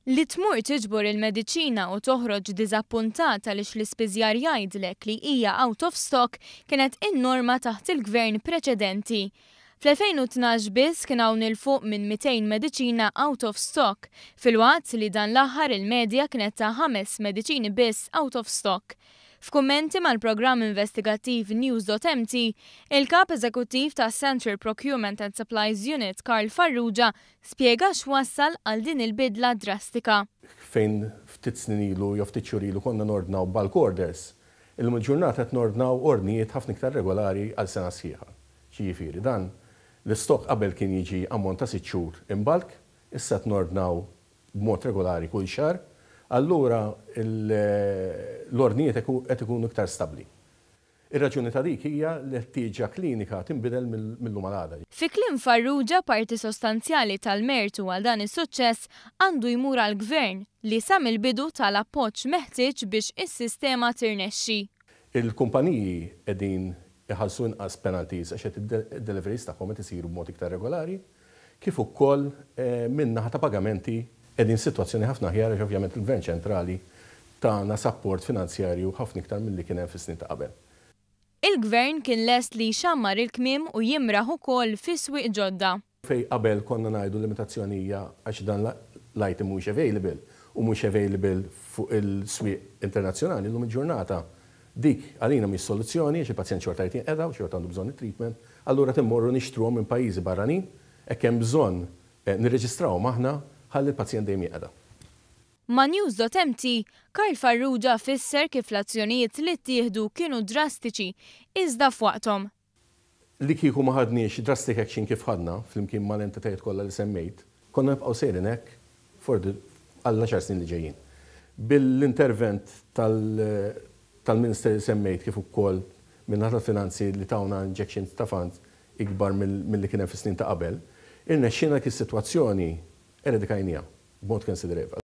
Li tmur tiġbor il-mediċina u toħroġ diżappuntat għaliex l-ispiżjar jgħidlek li hija out of stock kienet in-norma taħt il-gvern preċedenti. Fl-2012 biss kien hawn 'il fuq minn 200 mediċina out of stock, filwaqt li dan l-aħħar il-medja kienet ta' ħames mediċini biss out of stock. F'kummenti mal-programm investigattiv News.mt, il-kap eżekuttiv ta' Central Procurement and Supplies Unit Karl Farrugia spjega x'wassal għal din il-bidla drastika. Fejn ftit snin ilu jew ftit xhur ilu konna nordnaw bulk orders, illum il-ġurnata qed nordnaw ordnijiet ħafna iktar regolari għal sena sħiħa. Jiġifieri dan l-istock qabel kien jiġi ammont ta' 6 xhur in bulk, issa qed nordnaw b'mod regolari kull xahar, allura l-ordnijiet qed ikunu iktar stabbli. Ir-raġuni ta' dik hija li ħtieġa klinika tinbidel mill-lum għal għada. Fi kliem Farrugia, parti sostanzjali tal-mertu għal dan is-suċċess għandu jmur għall-gvern li sa mill-bidu tal-appoġġ meħtieġ biex is-sistema tirnexxi. Il-kumpaniji qegħdin iħallsu inqas penalties għax qed id-deliveries tagħhom qed isiru b'mod iktar regolari, kif ukoll min-naħa ta' pagamenti qegħdin sitwazzjoni ħafna aħjar għax ovvjament il-Gvern Ċentrali tana support finanzjarju ħafna iktar milli kien hemm fis-snin ta' qabel. Il-gvern kien lest li jxammar il-kmiem u jimraħ ukoll fi swieq ġodda. Fejn qabel konna ngħidu limitazzjoni hija għax dan l-item mhux available u mhux available fuq il-swieq internazzjonali, illum il-ġurnata dik għalina mhix soluzzjoni għax il-pazjent xorta jrid jinqeda u xorta għandu bżonn it-treatment, allura immorru nixtruhom minn pajjiżi barranin, hekk hemm bżonn nirreġistrawhom aħna ħalli l-pazjent dejjem jinqeda. Ma' News.mt, Karl Farrugia fisser kif l-azzjonijiet li ttieħdu kienu drastiċi iżda f'waqthom. Li kieku ma ħadniex drastic action kif ħadna flimkien mal-entitajiet kollha li semmejt, konna nibqgħu sejrin hekk for għal 10 snin li ġejjin. Bil-intervent tal-Minister li semmejt kif ukoll min-naħa tal-finanzi li tawna injections ta' funds ikbar mill-li kien hemm fis-snin ta' qabel, irnexxielna kif is-sitwazzjoni eradikajnieha b'mod konsiderevoli.